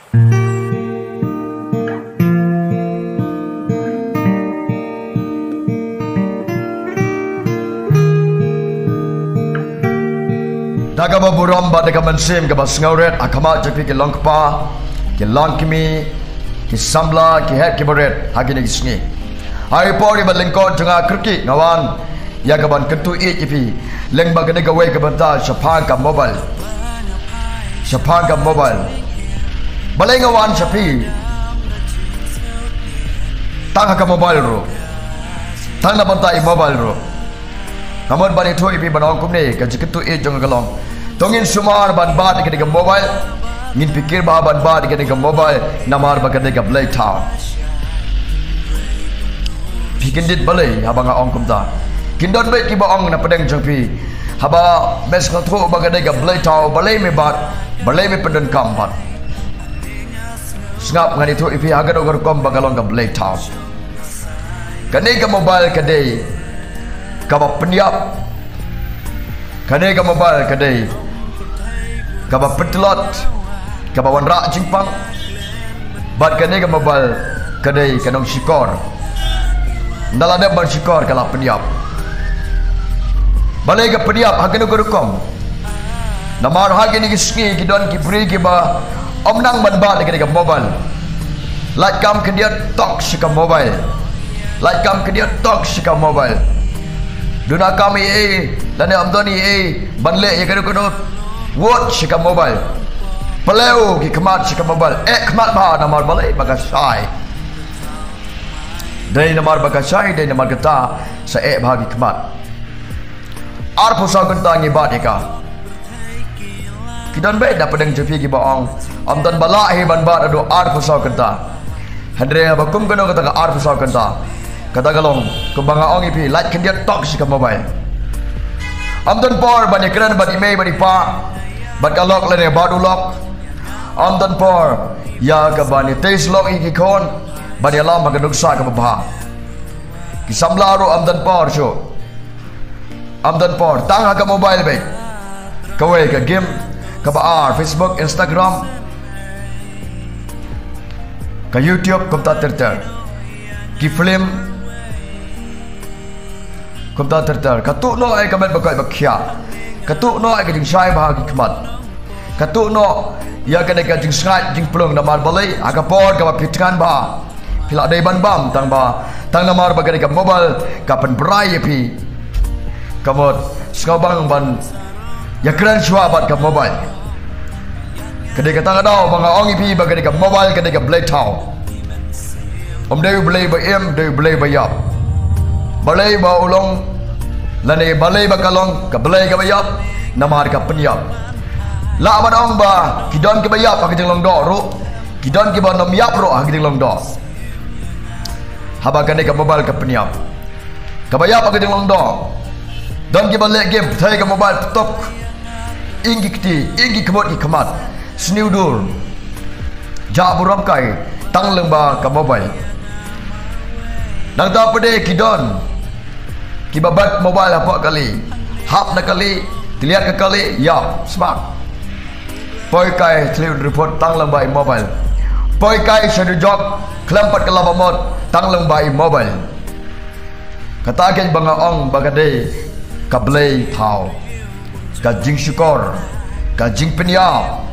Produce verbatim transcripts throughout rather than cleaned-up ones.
Da kaba burom bad da ka mynsiem kaba sngewrit, ha khmat jong phi ki long kpa, ki long kmie, ki samla, ki hep ki barit, ha kine ki sngi. Ha i por iba lyngkot jong nga kyrkieh nga wan ïa kaban kyntu ïa phi lyngba kane kawei ka bynta shaphang ka mobile. Shaphang ka mobile. Balei nga wan sha phi tang ha ka mobile ruh, tang na bynta i mobile ruh? Nga mut ban ïathuh ïa phi ban ong kumne, ka jingkyntu ïa jong nga ka long, to ngin sumar ban bat ïa kane ka mobile. Ngin pyrkhat bha ban bat ïa kane ka mobile, namar ba ka dei ka blei thaw. Phi kyndit balei haba nga ong kumta? Kin don beit kiba ong na pdeng jong phi, haba me sngewthuh ba ka dei ka blei thaw, balei me bat, balei me pyndonkam bad? Sngap, ngan ïathuh ïa phi ha kano ka rukom ba ka long ka blei thaw. Kane ka mobile ka dei kaba pynïap. Kane ka mobile ka dei kaba pyntlot, kaba wanrah jingpang. Bad kane ka mobile ka dei ka nongshukor. Ynda la dep ban shukor ka la pynïap. Balei ka pynïap, ha kano ka rukom? Namar ha kine ki sngi ki don ki briew kiba ym nang ban bat ïa kane ka mobile. Lait kam khyndiat tok sha ka mobile. Lait kam khyndiat tok sha ka mobile. Duna kam ei ei, lane ym don ei ei ban leh ïa kano kano, wad sha ka mobile. Pynlong ki khmat sha ka mobile. Eh khmat bha, namar balei? Ba ka shai. Dei namar ba ka shai, dei namar kata sa eh bha ki khmat. Arphew saw kynta ngi bat ïa ka. Ki don beit na pdeng jong phi kiba ong, ym don ba lah hi ban bat haduh arphew saw kynta. Hynrei haba kum kano kata ka arphew saw kynta, kata ka long kumba nga ong ïa phi, lait khyndiat tok sha ka mobile. Ym don por ban ïakren bad i mei bad i pa, bad ka lok lane bad u lok. Ym don por ïa kaban ïatei slok ïa ki khun, ban ïalam ha ka nuksa kaba bha. Ki samla ruh ym don por shuh. Ym don por, tang ha ka mobile beit. Kawei ka game, kaba ar Facebook, Instagram, ka YouTube, kumta ter ter. Ki film, kumta ter ter. Ka tuh noh ïa ka met ba koit ba khiah. Ka tuh noh ïa ka jingshai bha ki khmat. Ka tuh noh ïa kane ka jingsngaid jingpynlong, namar balei? Ha ka por kaba phi thngan bha, phi la dei ban bam, tang ba, tang namar ba kane ka mobile ka pynbrai ïa phi. Ka mut sngewbang ban ïakren shuwa bad ka mobile. Ka dei kata ka daw ba nga ong ïa phi ba ka dei ka mobile ka dei ka blei thaw. Ym dei u blei ba im, dei u blei ba ïap. Balei ba u long, lane balei ba ka long ka blei kaba ïap? Namar ka pynïap. Lah ban ong ba ki don kiba ïap ha ka jinglong doh ruh, ki don kiba nym ïap ruh ha ka jinglong doh. Haba kane ka mobile ka pynïap, kaba ïap ha ka jinglong doh, don kiba leh game, pynthei ka mobile, pyntok ïing ki kti, ïing ki khmut ki khmat, sniew dur, jah burom kai, tang lyngba ka mobile. Nangta pat de ki don kiba bat mobile hapoh kali, hap na kali, tylliat ka kali, ïap smat. Poi kai thliew report tang lyngba i mobile. Poi kai sha dujok khlem pat ka lap amot tang lyngba i mobile. Kata keiñ ba nga ong ba ka dei ka blei thaw, ka jingshukor, ka jingpynïap,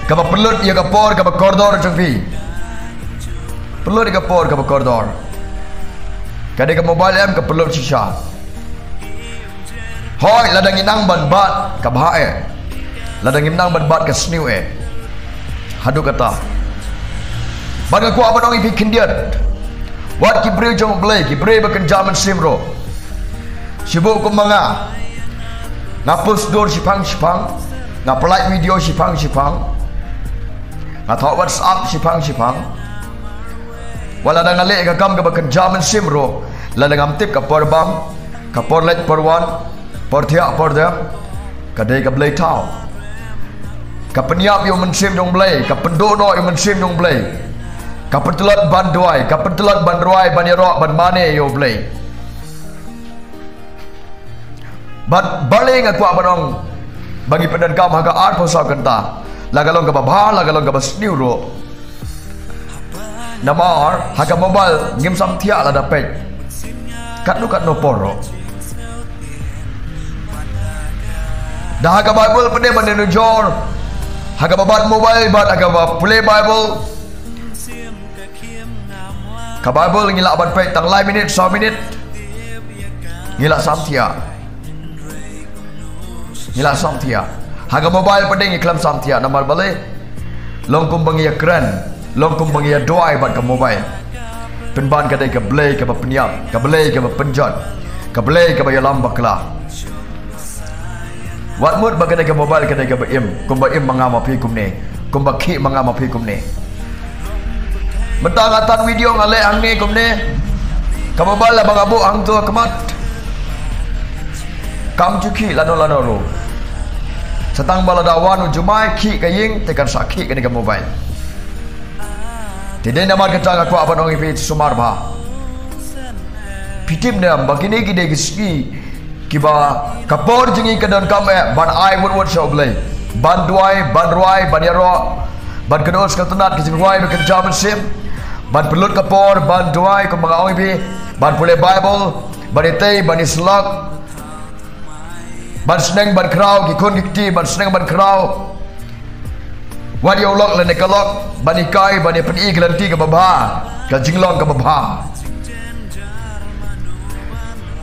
kaba pynlut ïa ka por kaba kordor jong phi. Pynlut ïa ka por kaba kordor. Ka dei ka mobile em ka pynlut shisha. Hooid, lada ngi nang ban bat ka bha eh. Lada ngim nang ban bat ka sniew eh. Haduh kata. Bad nga kwah ban ong ïa phi khyndiat, wat ki briew jong U Blei, ki briew ba kynja mynsiem ruh. Shibun kum ma nga, nga post dur shiphang shiphang, nga pynlait video shiphang shiphang, nga thoh WhatsApp shiphang shiphang. Wat lada nga leh ka kam kaba kynja mynsiem ruh, lada ngam tip ka por bam, ka por leit por wan, por thiah por dem, ka dei ka blei thaw. Ka pynïap ïa u mynsiem jong U Blei, ka pynduh noh ïa u mynsiem jong U Blei. Ka pyntlot ban duwai, ka pyntlot ban rwai, ban ïaroh, ban mane ïa U Blei. Bad balei nga kwah ban ong ba ngi pyndonkam ha ka arphew saw kynta? La ka long kaba bha, la ka long kaba sniew ruh. Namar ha ka mobile ngim sam thiah lada peit katno katno por ruh. Da ha ka Bible pat de ban nujor, ha kaba bat mobile bad ha kaba pule Bible. Ka Bible ngi lah ban peit tang lai minit, saw minit, ngi lah sam thiah. Ngi lah sam thiah. Ha ka mobile pat de ngi khlem sam thiah namar balei? Long kumba ngi ïakren, long kumba ngi ïaduwai bad ka mobile. Pynban ka dei ka blei kaba pynïap, ka blei kaba pynjot, ka blei kaba ïalam bakla. Wat mut ba ka dei ka mobile ka dei kaba im, kumba im ma nga ma phi kumne, kumba khih ma nga ma phi kumne. Mynta nga tan video nga leh hangne kumne. Ka mobile la ba nga buh hangto ha khmat. Kam ju khih lano lano ruh. Sa tang ba lada wan u jumai khih ka ïing te kan sa khih kane ka mobile. Te dei namar kata nga kwah ban ong ïa phi sumar bha. Phi tip ne em ba kine ki dei ki sngi kiba ka por jong ngi ka donkam eh ban ai wut wut sha U Blei, ban duwai, ban rwai, ban ïaroh, ban kynduh sngewtynnat ka jingrwai bad ka jingkynja mynsiem, ban pynlut ka por ban duwai kumba nga ong ïa phi, ban pule Bible, ban ïatei, ban ïasyllok, ban sneng ban khraw ki khun ki kti, ban sneng ban khraw wat ïa u lok lane ka lok, ban hikai, ban ïa pyni ka lynti kaba bha, ka jinglong kaba bha.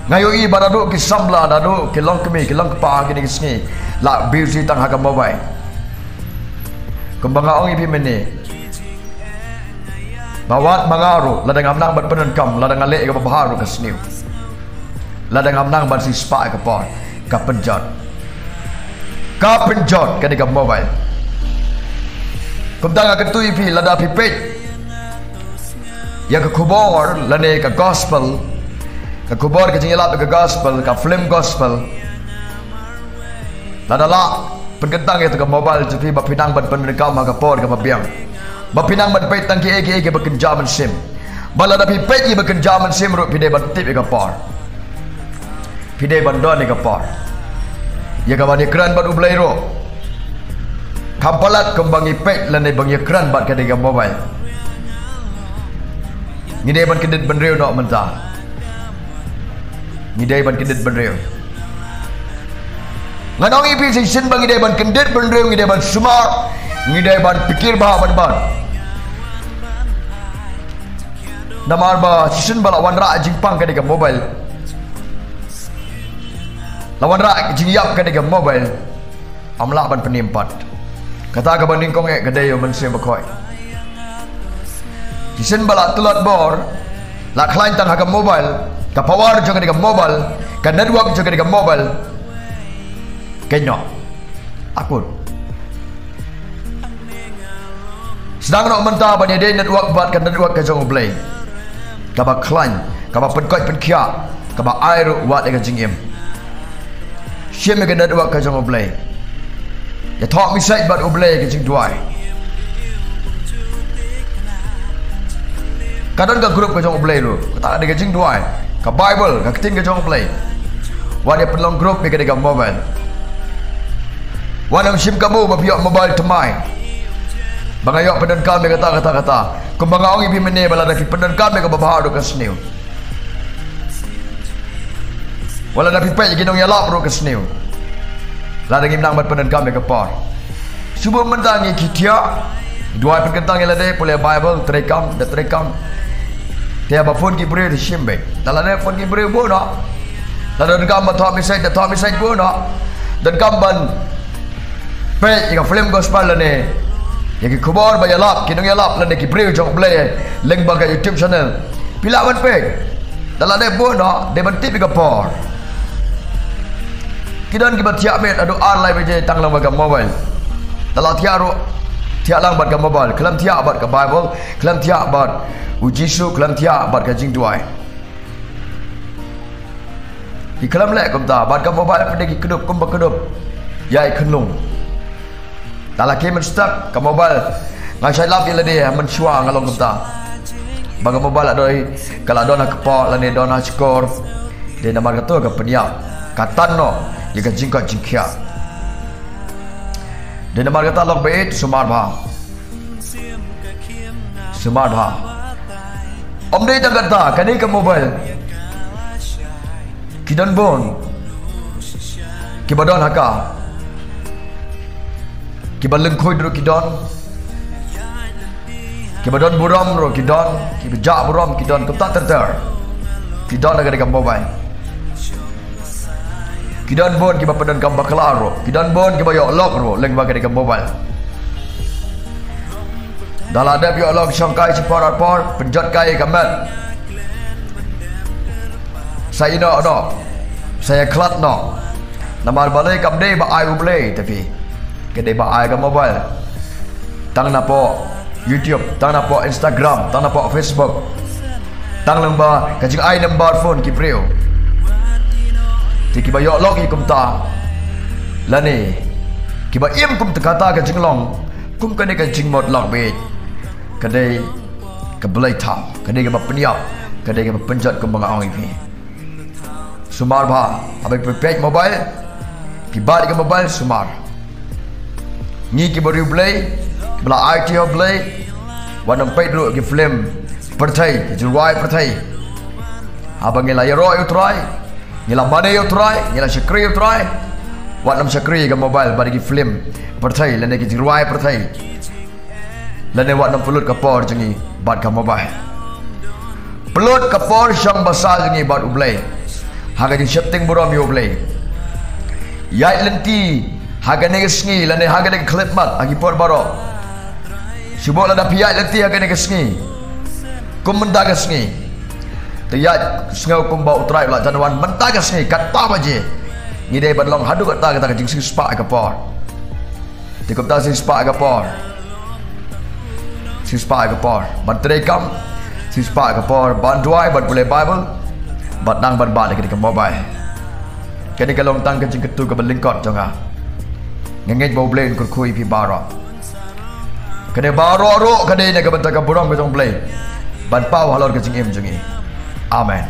Nga ïohi ba naduh ki samla, naduh ki longkmie, ki longkpa kine ki sngi la busy tang ha ka mobile. Kumba nga ong ïa phi mynne, ba wat ma nga ruh, lada ngam nang ban pyndonkam, lada nga leh kaba bha ruh ka sniew. Lada ngam nang ban siewspah ka por, ka pynjot. Ka pynjot kane ka mobile. Kumta nga kyntu ïa phi, lada phi peit ïa ka khubor lane ka gospel, ka khubor ka jingïalap ka gospel, ka film gospel. Lada lah pynkyntang ïa ka mobile jong phi ba phi nang ban pyndonkam ha ka por kaba biang, ba phi nang ban peit tang kiei kiei kiba kynja mynsiem. Ba lada phi peit ïa ba kynja mynsiem ruh phi dei ban tip ïa ka por. Phi dei ban don ïa ka por ïa ka ban ïakren bad U Blei ruh. Kham palat kumba ngi peit lane ba ngi ïakren bad kane ka mobile. Ngi dei ban kyndit bynriew noh mynta. Ngi dei ban kyndit bynriew. Ngan ong ïa phi shisien ba ngi dei ban kyndit bynriew, ngi dei ban sumar, ngi dei ban pyrkhat bha ban ban. Namar ba shisien ba la wanrah jingpang kane ka mobile, la wanrah jingïap kane ka mobile, ym lah ban pynim pat. Kata kaba nyngkong eh ka dei U Mynsiem Bakhuid. Shisien ba la tlot bor, la khlaiñ tang ha ka mobile, ka power jong kane ka mobile, ka network jong kane ka mobile. Kynnoh. Akut. Sdang noh mynta ban ïadei network bad ka network ka jong U Blei. Kaba khlaiñ, kaba pynkoit pynkhiah, kaba ai ruh wat ïa ka jingim. Shim ïa ka network ka jong U Blei. Ïathoh message bad U Blei ka jingduwai. Ka don ka group ka jong U Blei ruh. Kata ka dei ka jingduwai. Ka Bible, ka ktien ka jong U Blei. Wat ïa pynlong group ïa ka dei ka mobile. Wat ym shim kabu ba phi ïoh mobile thymmai. Ba nga ïoh pyndonkam ïa kata, kata, kata. Kumba nga ong ïa phi mynne ba lada phi pyndonkam ïa kaba bha ruh ka sniew. Wat lada phi peit ïa ki nongïalap ruh ka sniew. Lada ngim nang ban pyndonkam ïa ka por. Shu bun mynta ngi ki thiah. Duwai pynkyntang ïa lade, pule Bible, treikam, da treikam. Te haba phone ki briew te shim beit. Da lade phone ki briew bun noh. Lada donkam ban thoh message, da thoh message bun noh. Donkam ban peit ïa ka film gospel lane ïa ki khubor ba ïalap, ki nongïalap lane ki briew jong U Blei lyngba ka YouTube channel. Phi lah ban peit. Da la dep bun noh, dei ban tip ïa ka por. Ki don kiba thiah miet haduh ar lai baje tang lang bad ka mobile. Da la thiah ruh, thiah lang bad ka mobile. Khlem thiah bad ka Bible, khlem thiah bad U Jisu, khlem thiah bad ka jingduwai. Ki khlem leh kumta, bad ka mobile pat de ki kdup kumba kdup ïa i khunlung. Da la ki mynstep ka mobile. Nga shait lap ïa lade mynshuwa nga long kumta. Ba ka mobile la dei, ka la don ha kpoh lane don ha shkor. Dei namar kato ka pynïap, ka tan noh ïa ka jingkoit jingkhiah. Dei namar kata lok beit, sumar bha. Sumar bha. Ym dei tang kata, kane ka mobile. Ki don bun. Kiba don ha ka. Kiba lyngkhuid ruh ki don. Kiba don burom ruh ki don, kiba jah burom ki don, kumta ter ter. Ki don ha kane ka mobile. Ki don bun kiba pyndonkam bakla ruh, ki don bun kiba ïoh lok ruh lyngba kane ka mobile. Da la dep ïoh lok shong kai shipor arpor, pynjot kai ka met. Sa ïehnoh noh, sa ïakhlad noh. Namar balei? Kam dei ba ai U Blei te phi, ka dei ba ai ka mobile. Tang napoh YouTube, tang napoh Instagram, tang napoh Facebook. Tang lyngba ka jingai number phone ki briew. Te kiba ïoh lok ïa kumta, lane kiba im kum kata ka jinglong, kum kane ka jingmut lok beit, ka dei ka blei thaw, ka dei kaba pynïap, ka dei kaba pynjot kumba nga ong ïa phi. Sumar bha, haba phi peit mobile, phi bat ïa ka mobile, sumar. Ngi kiba riewblei, kiba la aiti ha U Blei, wat nang peit ruh ki film pyrthei, ki jingrwai pyrthei. Haba ngi la ïaroh ïa U Trai, ngi la mane ïa U Trai, ngi la shakri ïa U Trai, wat nang shakri ïa ka mobile bad ki film pyrthei lane ki jingrwai pyrthei. Lane wat nang pynlut ka por jong ngi bad ka mobile. Pynlut ka por shong basa jong ngi bad U Blei ha ka jingsheptieng burom ïa U Blei. Ïaid lynti ha kane ka sngi lane ha kane ka khyllipmat ha ki por baroh. Shu bok lada phi ïaid lynti ha kane ka sngi, kum mynta ka sngi, te ïaid sngew kumba U Trai u la jan wan mynta ka sngi, katba baje. Ngi dei ban long haduh katta katta ka jingsiewspah ïa ka por. Te kumta siewspah ïa ka por. Siewspah ïa ka por ban treikam, siewspah ïa ka por ban duwai, ban pule Bible, bad nang ban bat ïa ka mobile. Kane ka long tang ka jingkyntu kaba lyngkot jong nga. Nga ngeit ba U Blei un kyrkhu ïa phi baroh. Kane baroh ruh ka dei na ka bynta ka burom ka jong U Blei ban paw halor ka jingim jong ngi. Amen.